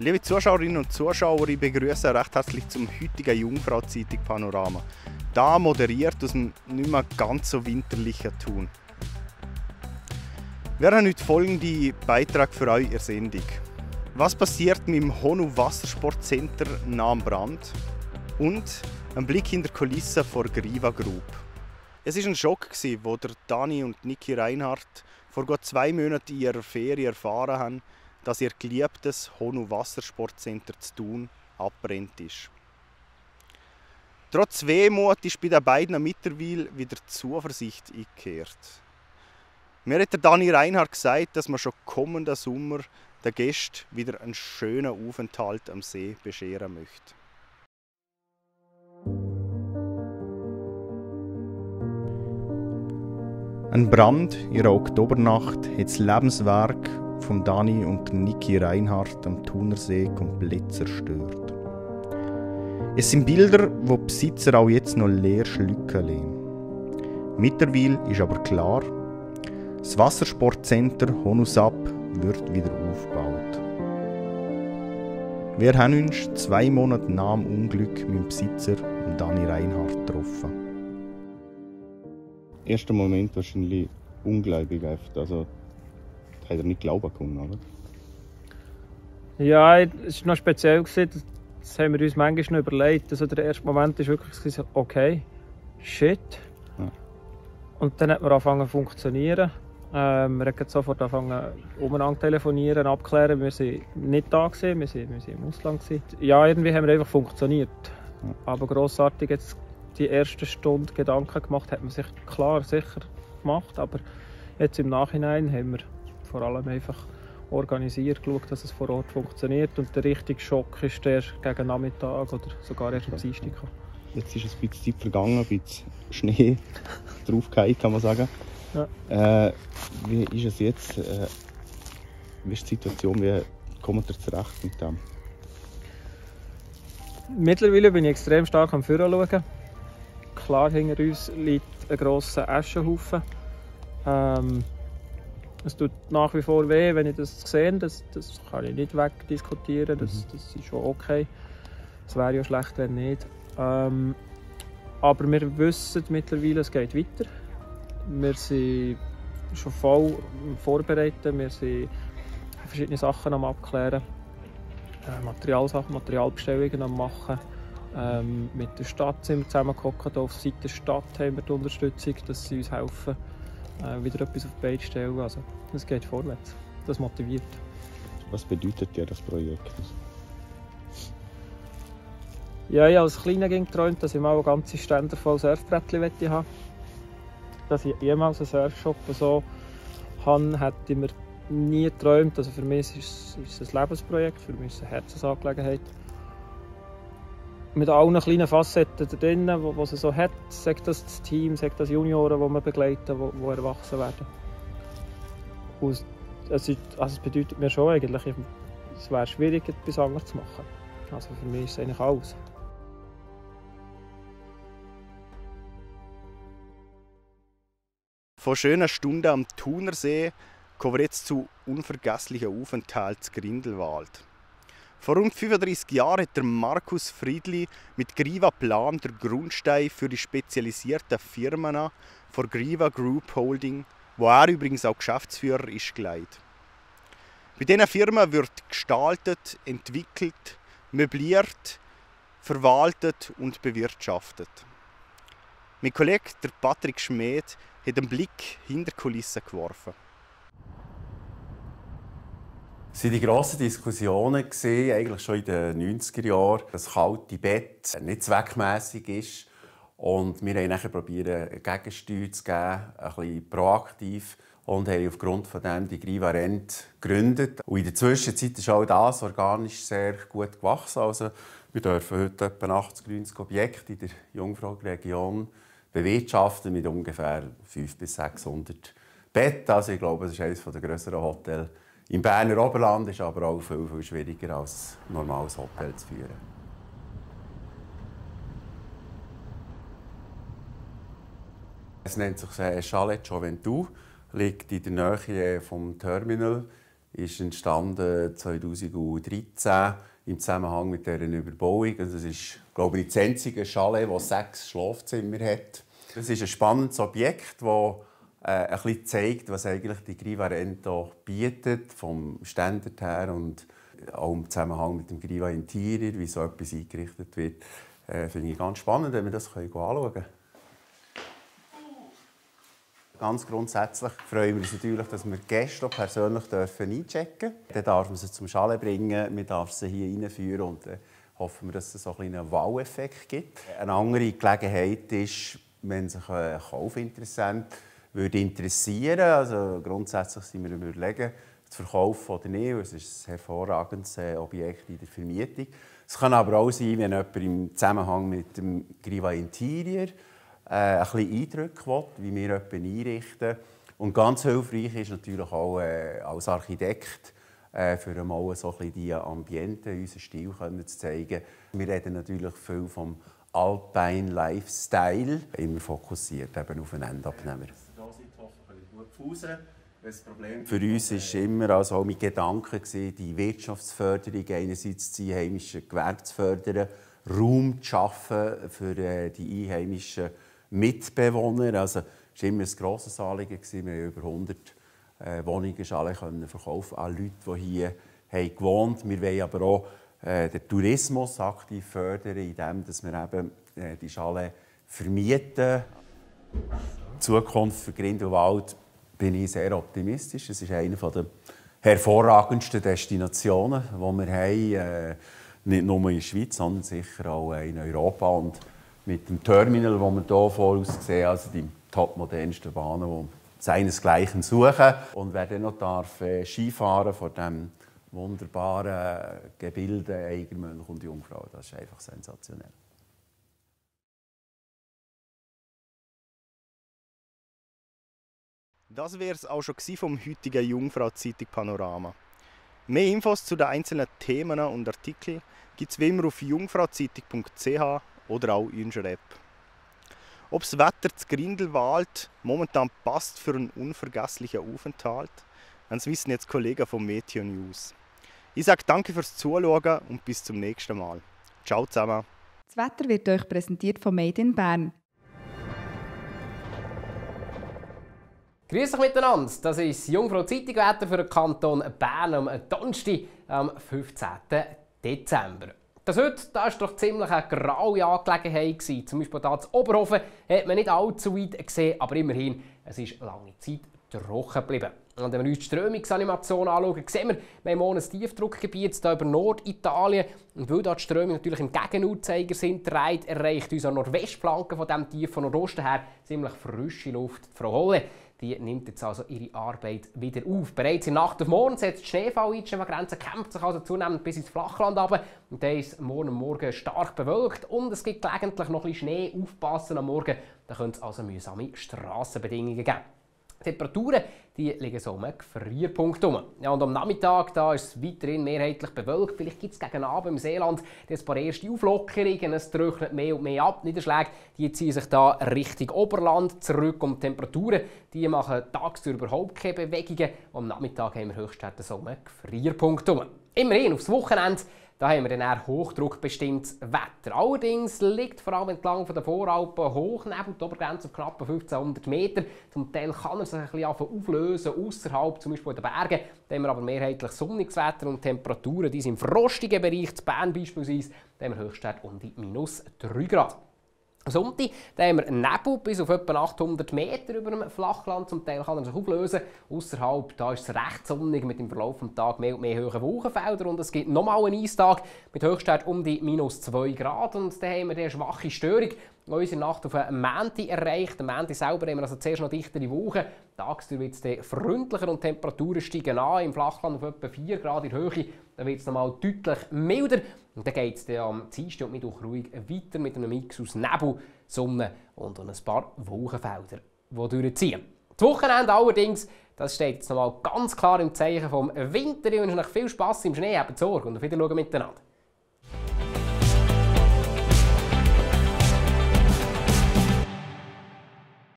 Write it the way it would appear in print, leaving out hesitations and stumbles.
Liebe Zuschauerinnen und Zuschauer, ich begrüße recht herzlich zum heutigen Jungfrau-Zeitung Panorama. Da moderiert aus dem nicht mehr ganz so winterlichen Thun. Wir haben heute folgende Beitrag für euch in der Sendung. Was passiert mit dem Honu Wassersportcenter nach dem Brand? Und ein Blick in die Kulissen vor Griva Group. Es war ein Schock, als Dani und Niki Reinhardt vor gut 2 Monaten in ihrer Ferien erfahren haben, dass ihr geliebtes Honu Wassersportcenter zu Thun abbrennt ist. Trotz Wehmut ist bei den beiden mittlerweile wieder Zuversicht eingekehrt. Mir hat Dani Reinhardt gesagt, dass man schon kommenden Sommer den Gästen wieder einen schönen Aufenthalt am See bescheren möchte. Ein Brand in einer Oktobernacht hat das Lebenswerk von Dani und Niki Reinhardt am Thunersee komplett zerstört. Es sind Bilder, wo die Besitzer auch jetzt noch leer schlucken lassen. Mittlerweile ist aber klar, das Wassersportcenter Honusab wird wieder aufgebaut. Wir haben uns 2 Monate nach dem Unglück mit dem Besitzer Dani Reinhardt getroffen. Erster Moment wahrscheinlich ungläubig. Also, das hat er nicht glauben können, oder? Ja, es war noch speziell. Das haben wir uns manchmal noch überlegt. Also der erste Moment war wirklich so, okay, shit. Ja. Und dann hat man angefangen zu funktionieren. Wir haben sofort angefangen umeinander telefonieren, abklären. Wir waren nicht da, wir waren im Ausland. Ja, irgendwie haben wir einfach funktioniert. Ja. Aber grossartig jetzt die erste Stunde Gedanken gemacht, hat man sich klar, sicher gemacht. Aber jetzt im Nachhinein haben wir vor allem einfach organisiert, geschaut, dass es vor Ort funktioniert. Und der richtige Schock ist erst gegen Nachmittag oder sogar erst am Dienstag. Jetzt ist ein bisschen Zeit vergangen, ein bisschen Schnee draufgefallen, kann man sagen. Ja. Wie ist es jetzt? Wie ist die Situation? Wie kommt ihr zurecht mit dem? Mittlerweile bin ich extrem stark am Führen schauen. Klar, hinter uns liegt ein grosser Aschenhaufen. Es tut nach wie vor weh, wenn ich das sehe. Das kann ich nicht wegdiskutieren. Das ist schon okay. Es wäre ja schlecht, wenn nicht. Aber wir wissen mittlerweile, es geht weiter. Wir sind schon voll vorbereitet. Wir sind verschiedene Sachen am Abklären. Materialbestellungen am Machen. Mit der Stadt sind wir zusammengekommen. Auf Seite der Stadt haben wir die Unterstützung, dass sie uns helfen, wieder etwas auf die Beine zu stellen. Also, es geht vorwärts. Das motiviert. Was bedeutet dir das Projekt? Ja, ich habe als Kleiner geträumt, dass ich mal eine ganze Ständer voll Surfbrettchen haben möchte. Dass ich jemals einen Surfshop so habe, hätte ich mir nie geträumt. Also für mich ist es ein Lebensprojekt, für mich ist es eine Herzensangelegenheit. Mit allen kleinen Facetten drin, die es so hat, sagt das Team, sagt das Junioren, die wir begleiten, die erwachsen werden. Und es bedeutet mir schon eigentlich, es wäre schwierig, etwas anderes zu machen. Also für mich ist es eigentlich alles. Von schönen Stunden am Thunersee kommen wir jetzt zu unvergesslichen Aufenthalten in Grindelwald. Vor rund 35 Jahren hat der Markus Friedli mit Griva Plan den Grundstein für die spezialisierten Firmen von Griva Group Holding, wo er übrigens auch Geschäftsführer ist, gelegt. Bei diesen Firmen wird gestaltet, entwickelt, möbliert, verwaltet und bewirtschaftet. Mein Kollege der Patrick Schmed hat einen Blick hinter die Kulissen geworfen. Es waren die grossen Diskussionen, eigentlich schon in den 90er Jahren, dass das kalte Bett nicht zweckmässig ist. Und wir haben dann probiert, eine Gegensteuer zu geben, ein bisschen proaktiv. Und haben aufgrund von dem die Griva Rent gegründet. Und in der Zwischenzeit ist auch das organisch sehr gut gewachsen. Also, wir dürfen heute etwa 80, 90 Objekte in der Jungfrau-Region bewirtschaften mit ungefähr 500 bis 600 Betten. Also ich glaube, es ist eines der grösseren Hotels im Berner Oberland, ist aber auch viel, viel schwieriger als ein normales Hotel zu führen. Es nennt sich Chalet Joventou, liegt in der Nähe vom Terminal ist entstanden 2013 im Zusammenhang mit dieser Überbauung. Also das ist, glaube ich, das einzige Chalet, das 6 Schlafzimmer hat. Das ist ein spannendes Objekt, das ein bisschen zeigt, was eigentlich die Grivarento bietet, vom Standard her und auch im Zusammenhang mit dem Griva Interior, wie so etwas eingerichtet wird. Finde ich ganz spannend, wenn wir das anschauen können. Ganz grundsätzlich freuen wir uns natürlich, dass wir Gäste persönlich einchecken dürfen. Dann darf man sie zum Chalet bringen, man darf sie hier reinführen und hoffen wir, dass es so einen Wow-Effekt gibt. Eine andere Gelegenheit ist, wenn sich ein Kaufinteressent interessieren würde. Also grundsätzlich sind wir überlegen, zu verkaufen oder nicht. Es ist ein hervorragendes Objekt in der Vermietung. Es kann aber auch sein, wenn jemand im Zusammenhang mit dem Griva Interior ein bisschen Eindrücke will, wie wir jemanden einrichten. Und ganz hilfreich ist natürlich auch als Architekt, für einmal so ein bisschen die Ambiente, unseren Stil zu zeigen. Wir reden natürlich viel vom Alpine Lifestyle, immer fokussiert eben auf einen Endabnehmer. Das Problem für uns war immer also auch mein Gedanke, die Wirtschaftsförderung, einerseits das einheimische Gewerbe zu fördern, Raum zu schaffen für die einheimischen Mitbewohner. Also, es war immer ein grosses Anliegen. Wir haben über 100 Wohnungen verkaufen an Leute, die hier gewohnt haben. Wir wollen aber auch den Tourismus aktiv fördern, indem wir eben die Chalet vermieten. Die Zukunft für Grindelwald bin ich sehr optimistisch. Es ist eine der hervorragendsten Destinationen, die wir haben. Nicht nur in der Schweiz, sondern sicher auch in Europa. Und mit dem Terminal, das wir hier voraus sehen, also die topmodernsten Bahnen, die seinesgleichen suchen. Und wer dann noch Skifahren vor diesem wunderbaren Gebilde Eigermönch und Jungfrau, das ist einfach sensationell. Das wäre es auch schon vom heutigen Jungfrau-Zeitung Panorama. Mehr Infos zu den einzelnen Themen und Artikeln gibt es wie immer auf jungfrauzeitung.ch oder auch in unserer App. Ob das Wetter zu Grindelwald momentan passt für einen unvergesslichen Aufenthalt, das wissen jetzt Kollegen von Meteo News. Ich sage danke fürs Zuschauen und bis zum nächsten Mal. Ciao zusammen. Das Wetter wird euch präsentiert von Made in Bern. Grüß euch miteinander, das ist das Jungfrau-Zeitung-Wetter für den Kanton Bern am Donnerstag, am 15. Dezember. Das heute war doch ziemlich eine graue Angelegenheit. Zum Beispiel hier in Oberhofen hat man nicht allzu weit gesehen, aber immerhin, es ist lange Zeit trocken geblieben. Und wenn wir uns die Strömungsanimation anschauen, sehen wir haben ein Tiefdruckgebiet hier über Norditalien. Und weil die Strömung natürlich im Gegenuhrzeigersinn dreht, erreicht uns an der Nordwestflanke von diesem Tief von Nordosten her ziemlich frische Luft. Frau Holle, die nimmt jetzt also ihre Arbeit wieder auf. Bereits in der Nacht auf morgen setzt die Schneefall-Grenze, kämpft sich also zunehmend bis ins Flachland runter. Und dann ist morgen stark bewölkt und es gibt gelegentlich noch ein bisschen Schnee. Aufpassen am Morgen, da könnte es also mühsame Strassenbedingungen geben. Die Temperaturen die liegen so um einen Gefrierpunkt herum. Ja, und am Nachmittag da ist es weiterhin mehrheitlich bewölkt. Vielleicht gibt es gegen Abend im Seeland ein paar erste Auflockerungen. Es trocknet mehr und mehr ab. Niederschläge die ziehen sich da Richtung Oberland zurück. Und die Temperaturen die machen tagsüber überhaupt keine Bewegungen. Und am Nachmittag haben wir Höchstwerte so um einen Gefrierpunkt herum. Immerhin aufs Wochenende. Da haben wir dann eher hochdruckbestimmtes Wetter. Allerdings liegt vor allem entlang der Voralpen Hochnebel, die Obergrenze auf knapp 1500 Meter. Zum Teil kann er sich ein bisschen auflösen, außerhalb, zum Beispiel in den Bergen. Da haben wir aber mehrheitlich sonniges Wetter und Temperaturen, die sind im frostigen Bereich, in Bern beispielsweise, da haben wir Höchstwerte um die -3 Grad. Am Sonntag haben wir Nebel bis auf etwa 800 Meter über dem Flachland. Zum Teil kann er sich auflösen. Ausserhalb da ist es recht sonnig mit dem Verlauf des Tages mehr und mehr hohe Wolkenfelder. Und es gibt nochmal einen Eistag mit Höchstwert um die -2 Grad. Und dann haben wir eine schwache Störung, die unsere Nacht auf einen Montag erreicht. Am Montag selber haben wir also zuerst noch dichtere Wolken. Tagsüber wird es freundlicher und die Temperaturen steigen an. Im Flachland auf etwa 4 Grad in der Höhe. Dann wird es nochmal deutlich milder. Und dann geht es am Dienstag und Mittwoch ruhig weiter mit einem Mix aus Nebel, Sonne und ein paar Wolkenfelder, die durchziehen. Das Wochenende allerdings, das steht jetzt nochmal ganz klar im Zeichen vom Winter. Ich wünsche euch viel Spass im Schnee, habt Sorge und auf Wiedersehen miteinander.